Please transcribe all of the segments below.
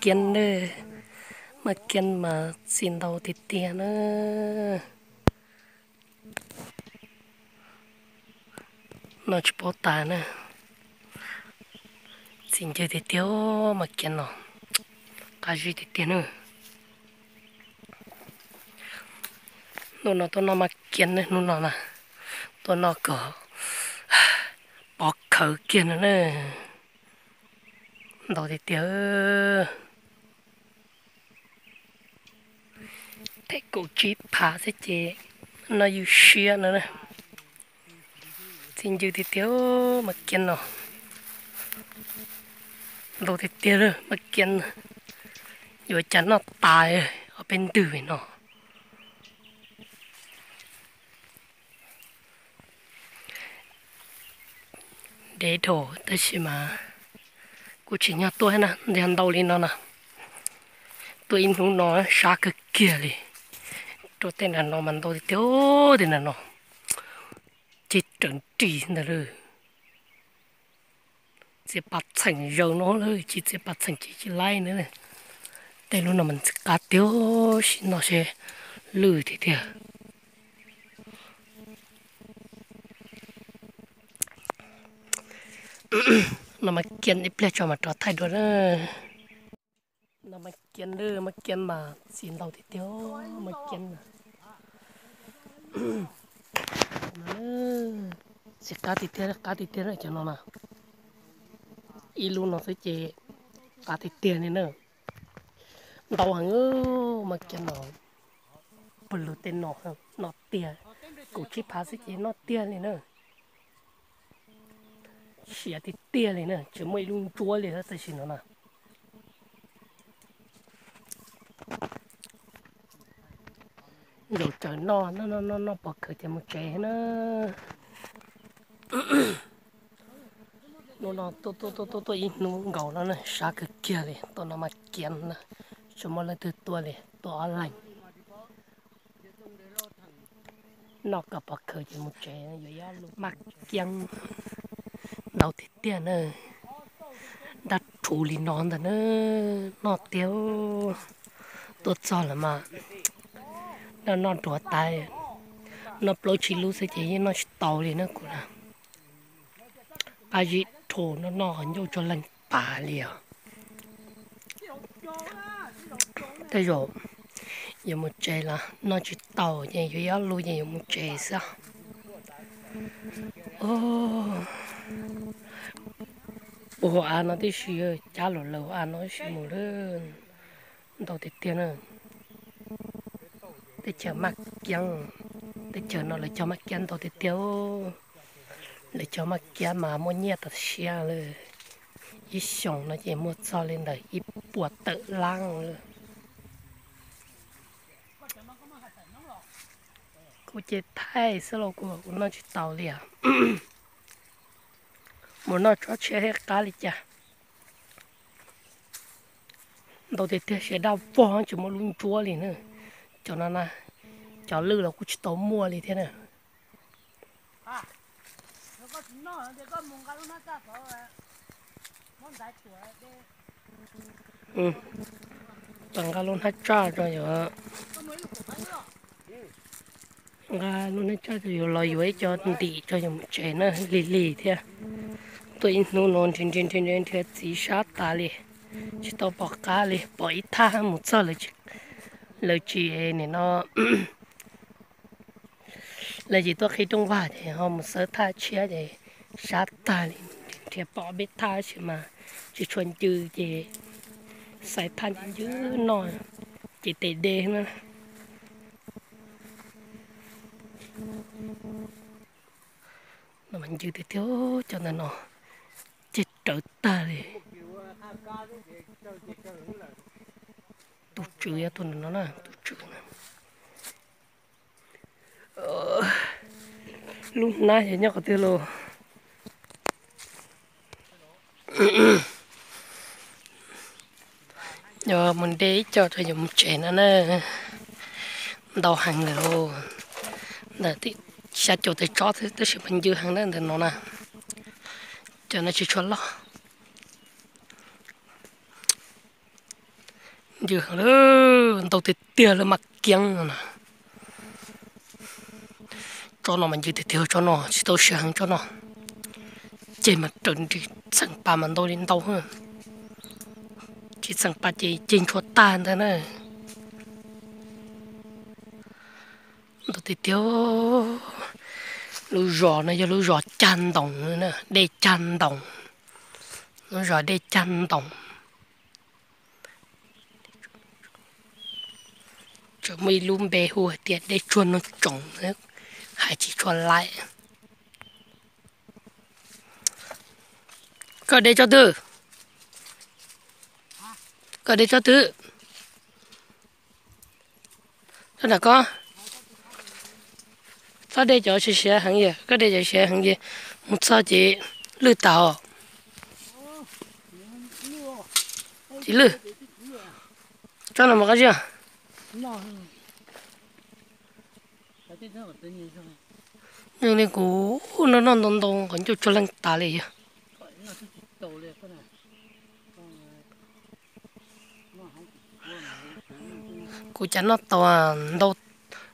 Kiab na, maj kiab mas txi ntau tiag tiag na. Noj tsis paub tas na. Txi ncw tiag tiag, maj kiab no qab zib tiag tiag na. Hnub no tuaj noj maj kiab na, hnub no na, tuaj noj kom pov khawv kiag no na. Ntau tiag tiag. Thaum kaum tsib phav xwb ces noj ywj siab no na. Txi ncw tiag tiag, maj kiab no. Ntau tiag tiag, maj kiab no. Yuav cas noj tas ob peb ntwg no. Deb dhau tab sis mas kuj tsim nyog tuaj na, yog ntau li no na. Tuaj ib hnub no sab kawg kiag li. Rau tej nram no mas ntau tiag tiag, tej nram no. Ces raws nris ntawd lawm. Txiav pas txheem zaws no lawm, tsis txiav pas txheem ces tsis laib na. Tej lub no mas ntxim qab tiag, sim no seb lwj tiag tiag. No mas kiab ib pliag tso mas rov thaij dua na. No mas kiab, mas kiab mas txi ntau tiag tiag, mas kiab na. Txi qab tiag tiag, qab tiag tiag na cov no na. Ib lub no xwb ces qab tiag tiag li na. Ntau heev, mas kiab no. Pw lug tej no, noj tiag. Kaum tsib phav xwb ces noj tiag li na. Siav tiag tiag li na, tsis muaj ib lub ntsuab li tam sim no na. Zaum tsawv noj noj noj pov khawv ces mus tsev na. Hnub no tuaj tuaj tuaj tuaj ib hnub nkaus no na, sab kawg kiag li, tuaj no mas kiab na, tsis muaj leej twg tuaj li, tuaj ob leeg. Noj kom pov khawv ces mus tsev, yuav ib ob lub mas kiab ntau tiag tiag na. Dab rhuv li no ntag na, noj tiag. Tuaj txog lawm mas noj noj nruav tas, noj plaub tsib lub xwb ces yeej noj tsis tau li na kuv na. Qab zib dhau, noj noj qhov ncauj tso leeg pas li os. Tej zaum yuav mus tsev los noj tsis tau ces yuav ib ob lub ces yuav mus tsev xwb. Puag hauv av no tib si, cab lawm lawm hauv av no tib si mus lawm. Ntau tiag tiag na. Teb chaws maj kiab, teb chaws no lawv cog maj kiab ntau tiag tiag. Lawv cog maj kiab mas muaj nyiaj tas siab lawm. Ib xyoos no ces muaj txog li ntawm ib puas tawm lab lawm. Kuv ces thaij xwb los kuv noj tsis tau li os. Mus noj tsob tshiab thiab qab li cas. Ntau tiag tiag, siav daj vog tsis muaj lub ntsuab li na. Cov no na, cov lwj los kuj tsis tau muaj li thiab na. Nqa lub hnab tsaj rau yom. Nqa lub hnab tsaj rau yus los yuav ib co ntim rau yus mus tsev na, lig lig thiab. Tuaj ib hnub no nrhiav nrhiav nrhiav nrhiav txiv sab tas li, tsis tau pom qab li, pom ib thaj mus txog lawv tsis, nim no lawv tsis tuaj qhib rooj vag ces ho mus xawb thaj tshiab ces sab tag li. Nrhiav pom peb thaj tab sis mas tsis tshua ncw ces xaiv thaj ncw ncw noj ces tes deb na. No mas ncw tiag tiag, cov ntawm no ceg rawv tag li. Tus tswv yog tus ntawm no na, tus tswv na. Lub hnab yog nyob qhov twg lauj? Yog mus de ib co rau yus mus tsev no na. Ntau heev lawm lauj. Ntawm xya caum tawm tsob tab sis mas ncw heev na ntawm no na. Cov no tsis tshua loj. Ncw heev lawm, ntau tiag tiag lawm mas kiab no na. Tsob no mas ncw tiag tiag, tsob no tsis tau siav heev tsob no. Ceg mas raws nris txheem pas mas ntau li ntau, tsis txheem pas ces ceg ntshua tag ntag na. Ntau tiag tiag. Lub zos no yog lub zos Cag Ntoos, dej Cag Ntoos. Lub zos dej Cag Ntoos. Tseem muaj ib lub npe hu hais tias dej tsuag noog tsoom, hais tsis tshua laiv. Koj de tsob twg? Koj de tsob twg? Tsob nram ko. Txhob de cov siav siav heev, yog koj de cov siav heev ces mus txog ces lwj tas os. Tsis lwj. Tsob no mas qab zib. Yog li kuv noj noj ntau ntau qhov ncauj tsuag leej tas li yog. Kuv cas noj tau ntau,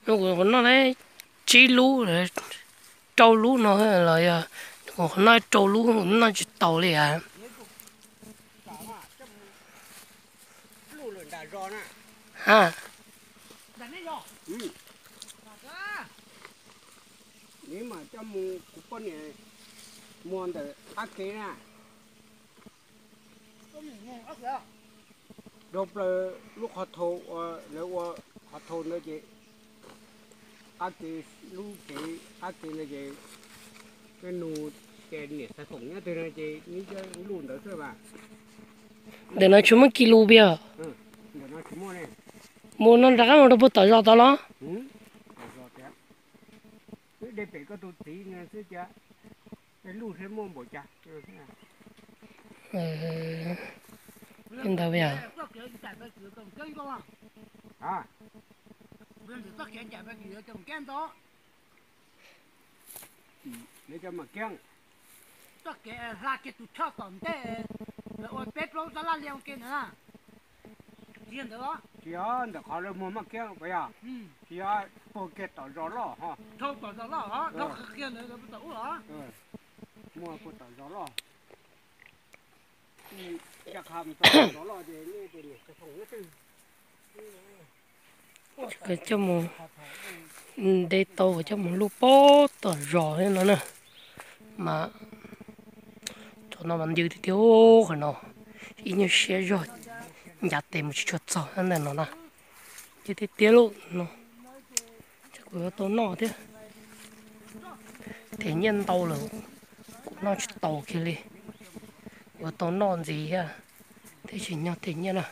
kuv noj tsib lub, rau lub no los yog kuv noj rau lub noj tsis tau li a. Ha. Nws mas coj mus kuv poj niam muag ntawm qab kev na. Dhau plaws lub qhov thau, lawv ua qhov thau ntawd ces qab kev, lub kev qab kev ntawd ces nug ces niam Xaiv Foom nyob twg no ces nws coj lub ntawd xwb mas. Ntawm no tsis muaj kis lus pia. Mus no rov qab mus rau puag tom zos tod los? Wb de pem koj tus txiv no xwb cas, lub seb muaj npaum cas. Ntawd yog. Txoj kev hla kiag tus choj tom ntej, lawv ua peb plaub tab laj lias ua ke ntawd na. Tsis yog ntawd los? Tsis yog ntawm qhov lawv muag maj kiab puas yog? Tsis yog, puag kiag tom zos loj ho. Dhau tom zos loj, dhau kiag ntawd puag tom ub los? Muag puag tom zos loj. Coj mus de tau coj mus luj pab tom zos no na. Mas thaum no mas ntws tiag tiag qhov no, ib nyuag siab zog ncav tes mus tsis tshua txog ntawm no na. Ntws tiag tiag lawm no, kuv yuav tau noj thiab. Them nyiaj ntau lawm, kuv noj tsis taus kiag li. Kuv yuav tau noj ntxiv thiab, thiaj tsim nyog them nyiaj na.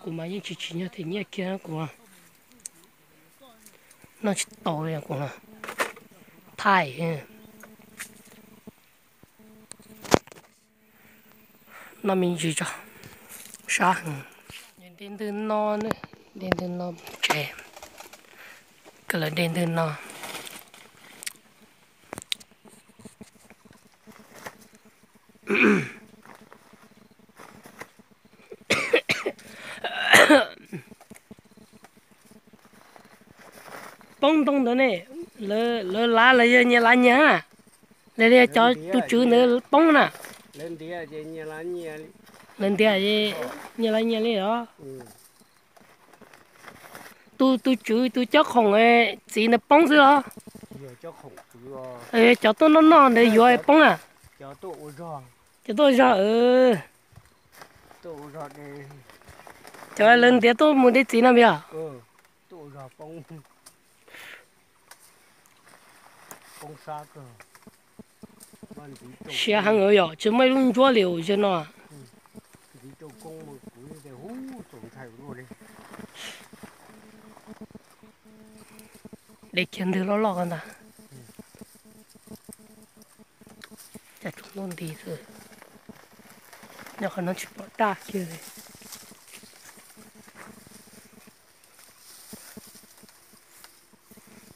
Kuv mas yeej tsis tsim nyog them nyiaj kiag kuv. Noj tsis taus li kuv, thaij. Noj me ntsis tso, sab heev. De ntwg no, de ntwg no tsev, kawg lawv de ntwg no. Poob ntoo ntawd ne, lawv lav los yog nyias lav nyias? Los yog cov tus tswv ntawd poob na? Lawv ntiav nyias lav nyias li os. Tus, tus tswv tus cob khoom txiv ntawd poob xwb los? Cov tuaj noj noj ntawd yuav poob na? Cov tuaj ua zog. Cov lawv ntiav tuaj mus de txiv no yog? Siav heev yom, tsis muaj ib lub ntsuab li zaum no. De kiag ntwg loj loj ko ntag. Cas tsuas muaj nti xwb, nyob qhov no tsis pom daj kiag li.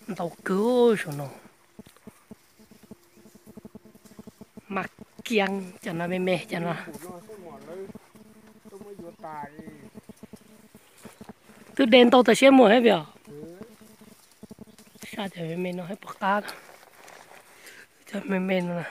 Ntau kawg saum no. Mas kiab cov no me me cov no. Twb de ntau tas siab muag thiab vim os. Saj cov me me no thiab pom qab. Cov me me no na.